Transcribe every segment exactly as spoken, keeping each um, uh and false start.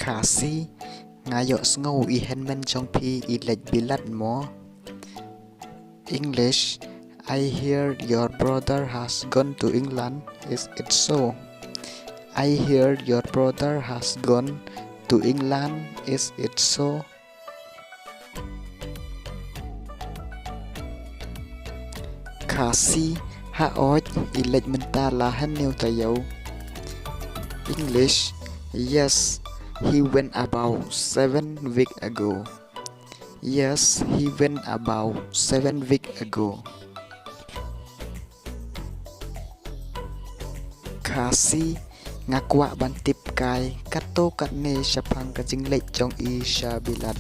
Khasi, nga ïohsngew i hynmen jong phi i leit bilat mo. English, I hear your brother has gone to England, is it so? I hear your brother has gone to England, is it so? Khasi, hooid, i leit mynta la hynñiew taïew. English, yes, he went about seven week ago. Yes, he went about seven week ago. Khasi, nga kwah ban tip kai katto katne shaphang ka jingleit jong i sha bilat.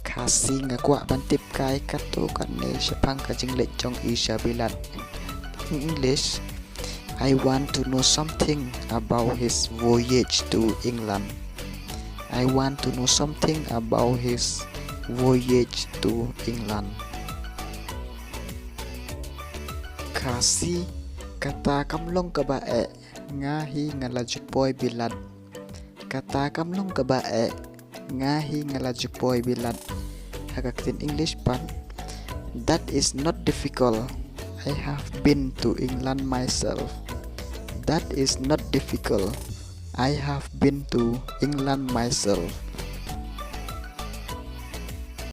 Khasi, nga kwah ban tip kai katto katne shaphang ka jingleit jong i sha bilat. In English, I want to know something about his voyage to England. I want to know something about his voyage to England. Khasi, kata kam long kaba eh, nga hi nga la ju poi bilat. Kata kam long kaba eh, nga hi nga la ju poi bilat. Ha ka ktien English pat, that is not difficult. I have been to England myself. That is not difficult. I have been to England myself.